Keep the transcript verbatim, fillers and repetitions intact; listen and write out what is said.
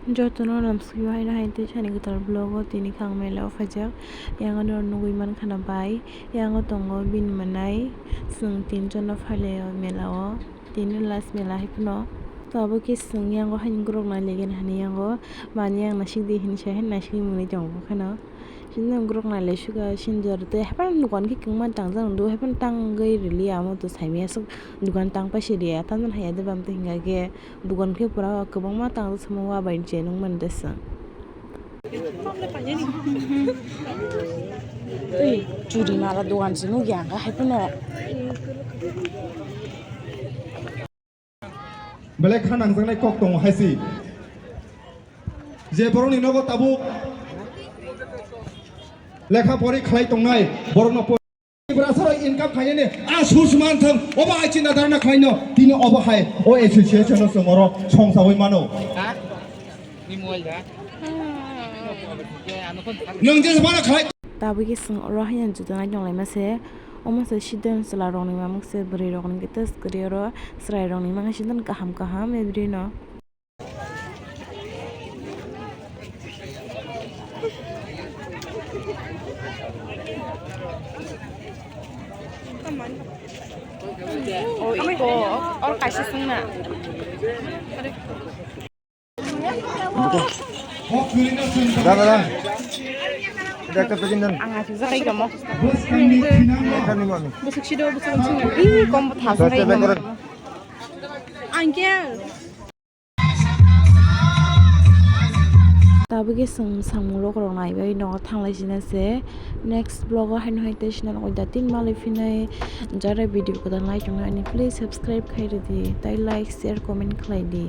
Jotono lamsukyo haino hai tei sani kwtal vlog o tini khe ang mela o phaijak. Yang ano nugwi mankha na bai, yang o tongo bini mwnai, chwng tinjon no phailai o mela o, tini last mela hai phano. To abo khe chwng yang o haino grok nai legeni hani yang o, mani yang naisik di hinwi sai haino naisik mwnwi tongo kheno. Chini borok nailai suka sinjor tei haphang dukan khe kwbangma tangjak nang do, haphang tangwi rwliya omo to saimaya swk dukan tang paisa riya tamjani haiya de bam twi hwnka khe dukan khe pura kwbangma tangjak samo wa bai se nung mani de swng. Tei churi mala dukan se nukya hwnkha haiphano. Belai kha nangjaknai kok tongo hai se. Je borokni nogo tabuk lekha pori khlai tongnai, borokno po-, Tiprasarok income khainani a sus man thang, obo hai chinta dharna khlaino, tini obo hai o association no chwng oro songsawi mano. Nwng je sabana khlai. Tabuk khe chwng oro haino juda nai tonglaima se. Omo se sidon chwla rokni mamung se, bwrwi rokni khe tei kwrwi oro chwrai rokni mangsi sidon kaham kaham bwrwi no. O iko or kaisa swngna. Dada, dada. Itu ekta packing dan. Ang asuk sa kay kamo. Ekta nimo ami. Busuk sido, busuk ang singa. Ih, kombo thasa kay kamo. Angkel. Tabuk khe chwng samung rok rok naibai nogo thanglai sina se. Next vlog o haino hai tei sina nokoi da tin malai phinai. Jara video kwtal nai tongna ani please subscribe khai rwdi tei like share comment khlai di.